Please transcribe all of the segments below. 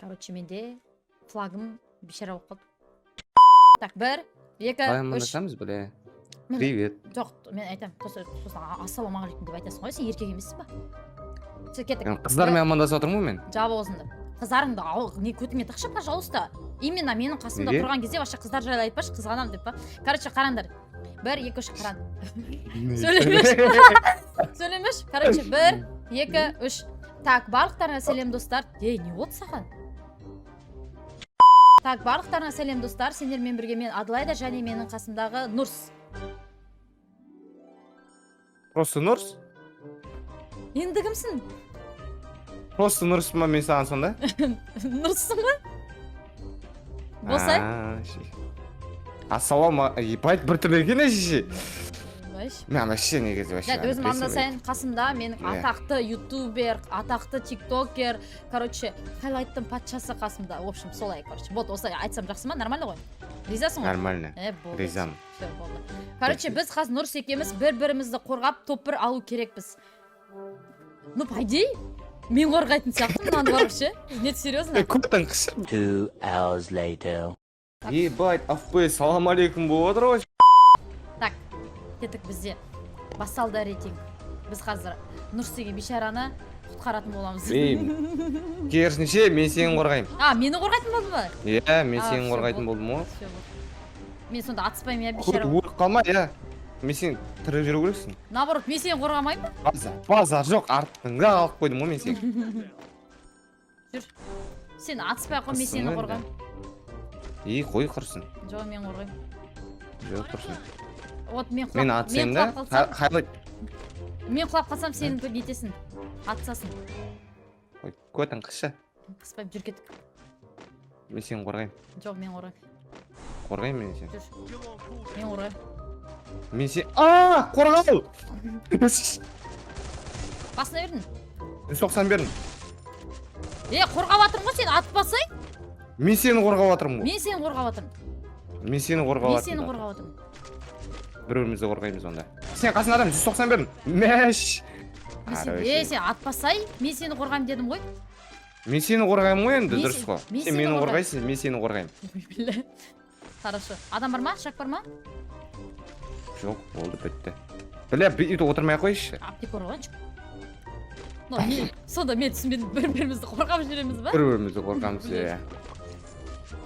Короче, менде флагым бейшара болып қалды. Так, бір, екі, Қалай үш. амандасамыз, бля? Мен- Привет. Жоқ, мен айтамын. Сосын ассалаумағалейкум деп айтасың ғой, сен еркек емессің ба? Все, кеттік. Мен қыздармен амандасып отырмын ғой мен. Жап аузыңды. Қыздарыңды ал, не көтіңе тықшы, пожалуйста. Именно менің қасымда Неге? тұрған кезде вообще қыздар жайлы айтпашы, қызғанамын деп па. Короче, қараңдар. Бір, екі, үш, қараң. Сөйлемеші. Сөйлемеші. Короче, бір, екі, үш. Так, барлықтарыңа сәлем, достар. Ей, не болды саған? Так, барлықтарыңа сәлем, достар. Сендермен бірге мен, Адлайда, және менің қасымдағы Нұрс. Просто Нұрс? Енді кімсің? Просто Нұрс па мен саған сонда? Нұрссың ғой? Болсай? А, ассалаумә, ебать, біртүрлі екен, е, шеше. Вообще. Мен вообще негізі вообще. Нет, өзім амандасайын, қасымда менің Иә. Атақты ютубер, атақты тиктокер, короче, хайлайттың патшасы қасымда. В общем, солай, короче. Вот, осылай айтсам жақсы ма? Нормально ғой? Ризасың ғой? Нормально. Е, болды. Ризамын. Все, болды. Короче, біз қазір Нұрс екеуміз бір-бірімізді қорғап, топ бір алу керекпіз. Ну, по идее, мен қорғайтын сияқтымын мынаны барып ше. Нет, серьезно? Е, көтің қышыр. 2 hours later. Ебать, FPS, салам алейкум болып отыр ғой. Так, кеттік, бізде. Басталды рейтинг. Біз қазір Нұрс деген бейшараны құтқаратын боламыз. Ей, керісінше, мен сені қорғаймын. А, мені қорғайтын болдың ба? Иә, мен А, сені всё, қорғайтын болды. болдым ғой. Всё, болды. Мен сонда атыспаймын, иә, Көт бейшара. өліп қалма, иә. Мен сені тірі жүру керексің. Наоборот, мен сені қорғамаймын ба? Базар, базар жоқ, артыңда қалып қойдым ғой мен сені. Жүр. Сен атыспай ақ қой, мен Қырсың сені ғой енді. қорғаймын. Ей, қой құрсын. Жоқ, мен қорғаймын. Жоқ, құрсын. Вот мен құлап, Мен мен атсам да, құлап қалсам, хайлайт. мен құлап қалсам сен нетесің? Атысасың. Ой, көтің қышы. Қыспаймын, жүр, кеттік. Мен сені қорғаймын. Жоқ, мен қорғаймын. Қорғаймын мен сені. Жүр. Мен қорғаймын. Мен сені... А, қорғау! Басына бердің. 190 бердім. Е, қорғап жатырмын ғой, сен атпасай. Мен сені қорғап жатырмын ғой. Мен сені қорғап жатырмын. Мен сені қорғап Мен сені жатырмын. қорғап жатырмын. Бір бірімізді қорғаймыз онда. Сен қасыңда адам 190 бердім. Мәш. Мен сені, Короче. е, сен атпасай, мен сені қорғаймын дедім ғой. Мен сені қорғаймын ғой енді, Мен дұрыс қой. мен Сен сені мені қорғаймын. қорғайсың, мен сені қорғаймын. Бля. Хорошо. Адам бар ма? Шак бар ма? Жоқ, болды, бітті. Бля, бүйтіп отырмай ақ қойшы. Аптека қорғайыншы. Ну, не, сонда мен түсінбедім, бір бірімізді қорғап жүреміз ба? Бір бірімізді қорғамыз, иә.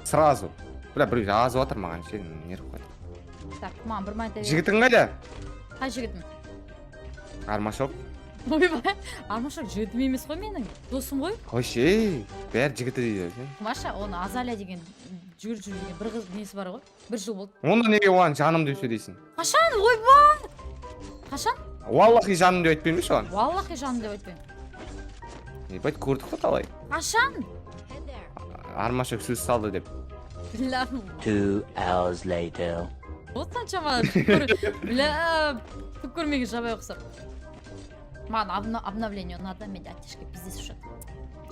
Сразу. Бля, біреу жазып жатыр маған ше, нерв қой. Так, маған бір монета бер. Жігітің қайда? Қай жігітім? Армашок. Ойбай, Армашок жігітім емес қой менің. Досым ғой. Қойшы, ей, бәрі жігіті дейді сен. Маша, оны Азалия деген жүгіріп жүрген бір қыз несі бар ғой. Бір жыл болды. Онда неге оған жаным деп сөйлейсің? Қашан? Ойбай! Қашан? Уаллахи жаным деп айтпаймын ба оған? Валлахи жаным деп айтпаймын. Ебать, көрдік қой талай. Қашан? Армашок сөз салды деп. Бля, 2 hours later. вот қаншама бля, түк көрмеген жабай ұқсап. Маған обновление ұнады, менде оттяжка пиздец ұшады.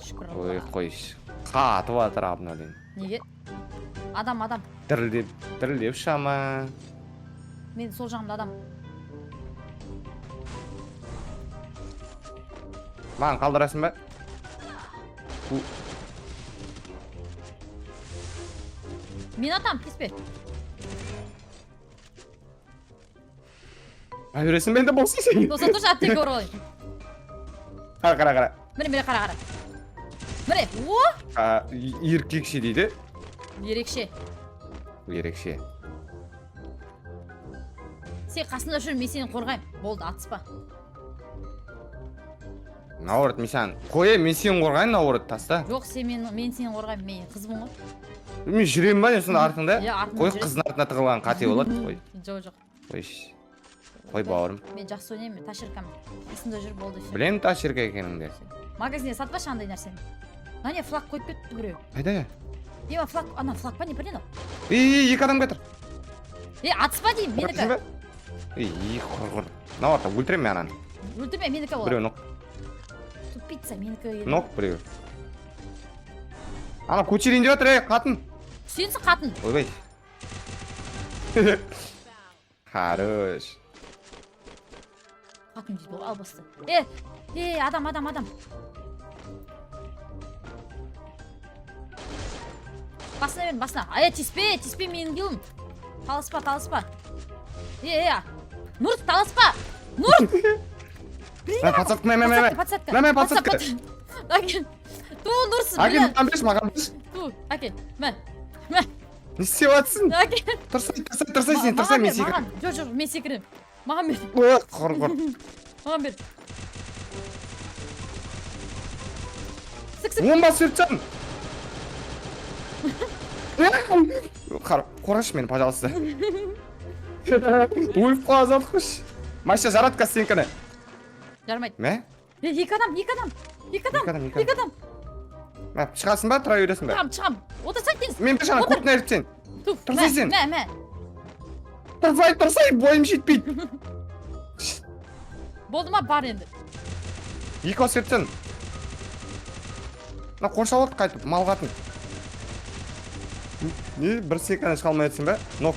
Шүкір Ой, Аллаға. қойшы. Қатып жатыр обновление. Неге? Адам, адам. Дірілдеп, дірілдеп шама. Мен сол жағымда адам. Маған қалдырасың ба? Мен атам, тиіспе. Ай, бересің бе енді болсын сен. Тоса тұршы, аптека ұрып алайын. Қара, қара, қара. Міне, міне, қара, қара. Міне, о! А, еркекше дейді. Ерекше. Ерекше. Сен қасымда жүр, мен сені қорғаймын. Болды, атыспа. Наоборот, мен саған қой, мен сені қорғаймын, наоборот, таста. Жоқ, сен мен сені қорғаймын, мен қызбын ғой. Мен жүремін ба, не сонда артыңда? Иә, артыңда Қой, жүресің. қыздың артына тығылған қате болады, қой. Жоқ, жоқ. Қойшы. Қой, бауырым. Мен жақсы ойнаймын, мен таширкамын. Қасымда жүр, болды, все. Білемін таширка екеніңді. Магазинде сатпашы андай нәрсені. Мына не, флаг қойып кетті біреу. Қайда? Ема, флаг, ана флаг па, не білейін. Ей, екі адам кетір. Е, атыспа деймін, менікі. Ба? Ей, құр құр. Наоборот, өлтіремін мен ананы. Өлтірме, менікі ол. Біреу нок. Тупица, менікі. Еді. Нок біреу. Ана көтерейін деп жатыр, ей, қатын. Сенсің қатын. Ойбай. Хорош. Қатын дейді ғой, албасты. Е, е, адам, адам, адам. Басына бердім, басына. Ай, тиіспе, тиіспе менің килім. Таласпа, таласпа. Е, е. Нұрс, таласпа. Нұрс! Мә, подсадка, мә, мә, мә, мә. Подсадка, Мә, мә, подсадка. подсадка. Әкел. Ту, Нұрс, Әкел, бля. маған берші, маған берші. Ту, әкел. Мә. Мә, Не істеп жатсың? әкел. Тұрсай, тұрсай, тұрсай сен, тұрсай, Маған мен бер, секірем. маған. Жоқ, жоқ, мен секіремін. Маған бер, Ой, құр, құр. маған бер. Сік, сік. Он басып жүрсің. Қар, қорашы мені, пожалуйста. Өліп қала жатқыш. Машина жарат қазір сенікіні. Жармайды. Мә? Е, екі адам, екі адам. Екі адам, Екі адам, екі екі адам. Мә, шығасың ба, тұра бересің ба? Шығам, шығам. Отырсай тез. Мен бір жаңа Отыр. көтін айырып сен. Ту, Тұрсай мә, сен. мә, мә. Тұрсай, тұрсай, бойым жетпейді. Болды ма, бар енді. Екі бас беріп. Мына қоршап алды қайтып, мал қатын. Не, бір секунд шыға алмай жатсың ба? Нок.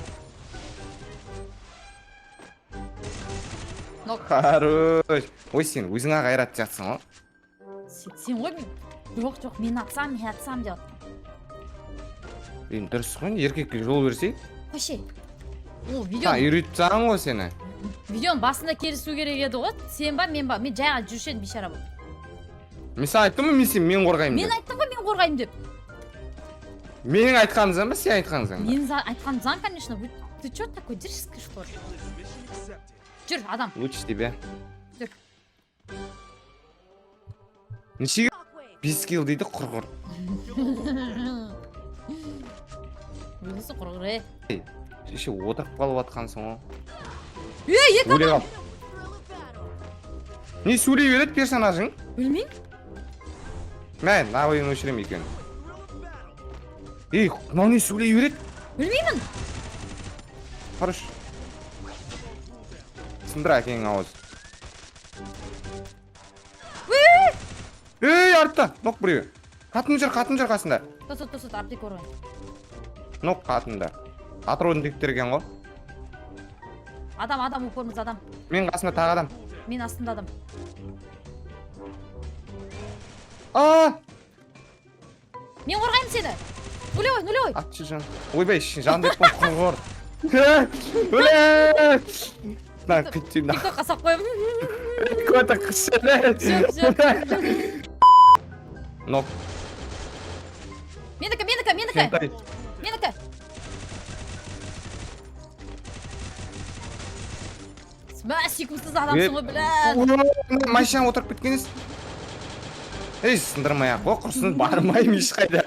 Нок. Хорош. Ой, сен өзің ақ айрат жатсың ғой. Сен ғой мен. Жоқ, жоқ, мен атсам, мен атсам деп. Енді дұрыс қой, еркекке жол берсей. Қойшы. О, Ха, видео, үйретіп тастаған ғой сені. Видеоның басында келісу керек еді ғой. Сен ба, мен ба? Мен жай ғана жүруші едім бейшара болып. Мен саған айттым ғой, мен сені мен қорғаймын Мен деп. айттым ғой, мен қорғаймын деп. Менің айтқаным заң ба, сен айтқан заң ба? Мен айтқан заң, конечно. Ты чё такой дерзкий, что ли? Жүр, адам. Лучше тебе. Жүр. Нешеге бес килл дейді құрғыр. Өзі құрғыр, е. Шеше отырып қалып жатқансың ғой. Е, екі Өле қал. Не сөйлей береді персонажың? Білмеймін. Мә, мына ойын өшіремін екеуін. Ей, мынау не сөйлей береді? Білмеймін. Хорош. Сындыр әкеңнің ауыз. Ей, артта, нок біреу. Қатын жүр, қатын жүр қасында. Тосот, тосот, аптека ұрайын. Нок қатында. Атыраудың жігіттері екен ғой. Адам, адам, упорымыз адам. Мен қасымда тағы адам. Мен астымда адам. А, Мен қорғаймын сені. Нулевой, нулевой. Атшы жан. Ойбай, жан деп қой, құрғыр. Өле! На, күтейін. Тиктокқа салып қоямын. Көті қысшы. Всё, всё. Нок. Менікі, менікі, менікі. Хентай. Менікі. Мә, сүйкімсіз адамсың ғой, бля. Машинаға отырып кеткенсіз. Ей, сындырмай ақ қой, құрсын, бармаймын ешқайда.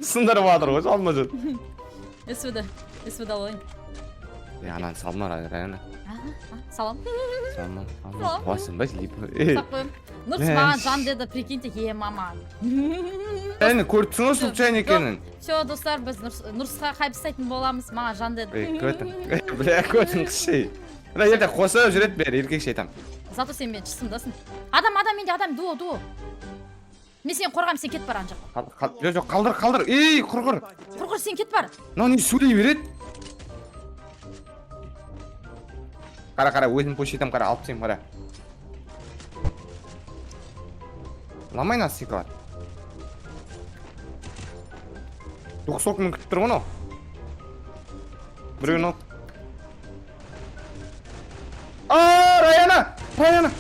Сындырып жатыр ғой, жалма жан. СВД, СВД алайын. Е, ананы салма, реально. Аха, салам. Салма, салма. Салам. Қуасың ба, либо. Ей, Сап қоямын. Нұрс Мәш. маған жан деді, прикиньте, е, мама. Әне, көріп тұрсың ғой случайно екенін. Все, достар, біз Нұрсқа хайп ұстайтын боламыз. Маған жан деді. Ей, көтің. Ей, бля, көтің қысшы. Бля, ертең қосып жүреді бәрі, еркекше айтамын. Зато сен менің шысымдасың. Адам, адам, менде адам, дуо, дуо. Мен сені қорғаймын, сен кет бар ана жаққа. Жоқ, жоқ, қалдыр, қалдыр. Ей, құрғыр. Құрғыр, сен кет бар. Мынау не сөйлей береді? Қара, қара, өзім пуш етемін, қара, алып тастаймын, қара. Ламай мына стеклар. Двухсотый күтіп тұр ғой мынау. Біреу мынау. А, Раяна! Раяна!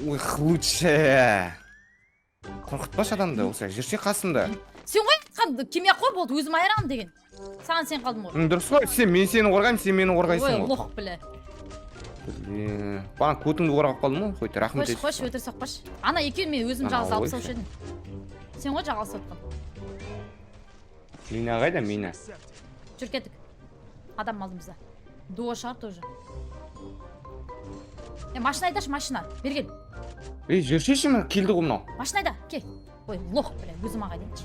Ой, лучше. Қорқытпашы адамды, осылай жүрсе қасымда. Сен ғой айтқан, келмей ақ қой, болды, өзім айырамын деген. Саған сен қалдым ғой. Дұрыс қой, сен мен сені қорғаймын, сен мені Ой, қорғайсың ғой. лох, бля. Блин, бағана көтіңді қорғап қалдым ғой, хоть рахмет. Қойшы, қойшы, өтірік соқпашы. Ана екеуін мен өзім Ана жалғыз алып ой. тастаушы едім. Сен ғой жалғыз отқан. Мина қайда, мина? Жүр, кеттік. Адам алдымызда. Дуо шығар тоже. Е, машина айдашы, машина. Бері кел. Ей, жүрсейші, мына келді ғой мынау. Машина айда, кел. Ой, лох, бля, өзім ақ айдайыншы.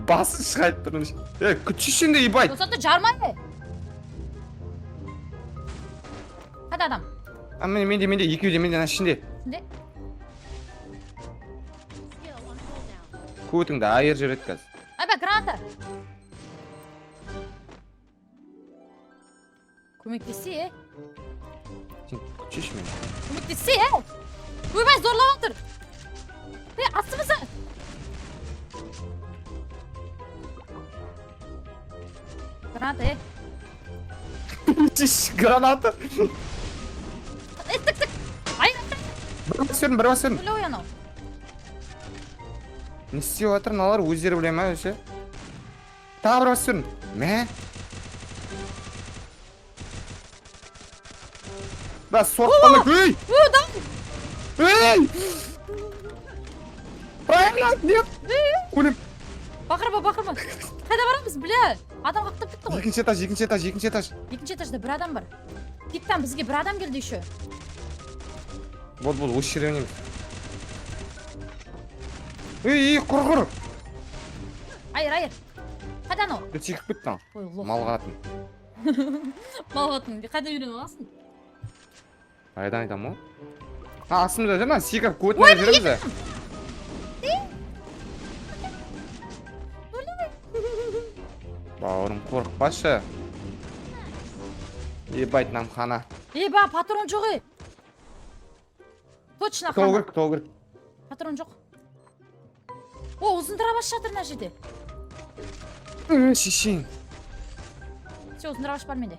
Басы шығайып тұр. Ей, күтші енді, ебать. Тоса жармай. Қайда адам? А, міне, менде, менде, екеуі де менде, ана ішінде. Ішінде? Көтіңді айыр жүреді қазір. Айбай, граната. Көмектессе, е. Сен күтшеші мені. Көмектессе, е. Ойбай, зорлап жатыр. Е, астымызда. Граната, е. Граната. Е, тік, тік. Ай, Бір бас бердім, бір бас бердім. өлі ой анау. Не істеп жатыр мыналар, өздері біле ма вообще? Тағы бір бас бердім. Мә. Да, сорттан. Ей! О, да. Ей! Правильно, нет. Өлем. Бақырма, бақырма. Қайда барамыз, бля? Адам қақтап кетті ғой. Екінші этаж, екінші этаж, екінші этаж. Екінші этажда бір адам бар. Пиктан бізге бір адам келді еще. Вот, вот, осы жерде ойнаймыз. Ей, ей, құр, құр. Айыр, айыр. Қайда анау? Секіріп кетті анау. Ой, лох. Мал қатын. Мал қатын. Қайда үйреніп аласың? Қайдан айтамын ғой? А, астымызда жүр ма? Секіріп көтіне жүреміз. Бауырым, қорықпашы. Ебать, нам хана. Еба, патрон жоқ ей. Точно Күтіп алу хана. керек, күтіп алу керек. Патрон жоқ. О, ұзын дробаш жатыр мына жерде. Ө, шешең. Все, ұзын дробаш бар менде.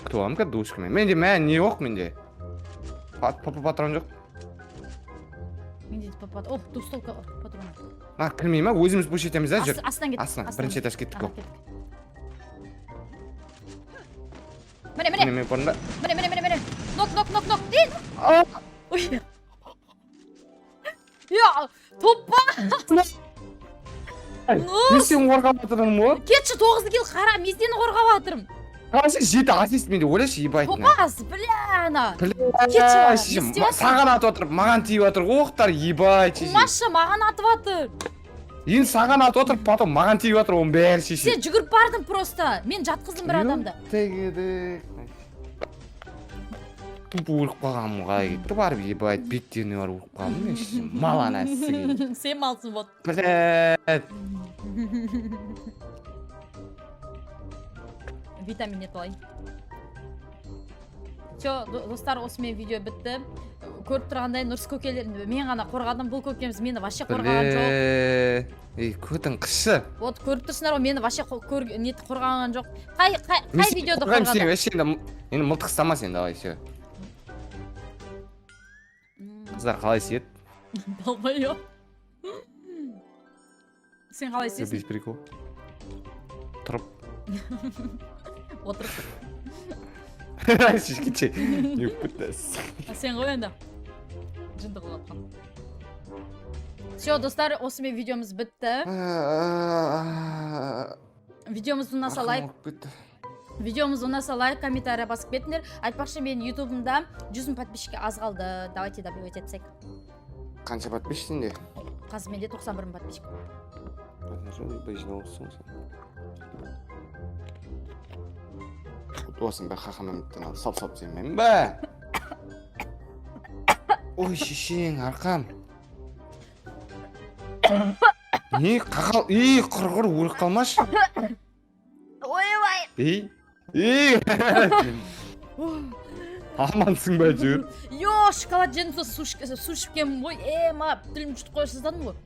Күтіп аламын қазір душкамен. Менде мә, не жоқ менде. Патрон жоқ. Менде де пат. О, двухстволка патрон. А, кірмей ма? Өзіміз пуш етеміз да, жүр. Астынан кеттік. Астынан, бірінші этаж кеттік Ага, қой. кеттік. Міне, міне, Міне, мен бұрында. міне, міне, міне, міне. Нок, нок, нок, нок. Ей! Ой. Я, топа! Мен сені қорғап жатырмын ғой. Кетші, тоғызды кел, қара, мен сені қорғап жатырмын. Қарашы, жеті ассист менде, ойлашы, ебать. Топас, бля, ана. Бля, Кетші, не шешем, істеп жатсың? саған атып отыр, маған тиіп жатыр, оқтар, ебать, шешем. Қумашы, маған атып жатыр. Енді саған атып отыр, потом маған тиіп жатыр, оның бәрі шешем. Сен жүгіріп бардың просто. Мен жатқыздым бір адамды. Тегедік. Тупо өліп қалғаным қалай кетті барып, ебать, беттеріне барып өліп қалдым мен шешем. Мал ана сігейін. Сен малсың, вот. Блядь. Витамин ет алайын. Все, достар, осымен видео бітті. Көріп тұрғандай, Нұрс көкелер мен ғана қорғадым, бұл көкеміз мені вообще қорғаған жоқ. Бля. Ей, көтің қышы. Вот көріп тұрсыңдар ғой, мені вообще не қорғаған жоқ. Қай қай Мен қай сені видеода қорғаймын, сені қорғады? вообще енді мылтық ұстама сен, давай, все. Қыздар қалай сүйеді? Долбоёб. Сен қалай істейсің? Без прикол. Тұрып. Отырып. Шешкенше. Не болып кетті? А сен ғой енді. Жынды қылып жатқан. Все, достар, осымен видеомыз бітті. Видеомыз ұнаса лайк, видеомыз ұнаса лайк, комментарий басып кетіңдер. Айтпақшы, менің ютубымда 100 мың подписчикке аз қалды. Давайте добивать етсек. Қанша подписчик сенде? Қазір менде 91 мың подписчик. Жиналыпсың сен. Осының бәрі хахамаметтен алып сап сап жемеймін ба? Ой, шешең, арқам. Не, қақал, ей, құрғыр өліп қалмашы. Ойбай. Ей, ей. Амансың ба әйтеуір? Йо, шоколад жедім, сосын су ішкенмін ғой. Е, ма, тілімді жұтып қоя жаздадым ғой.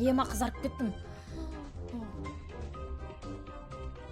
Ема, қызарып кеттім.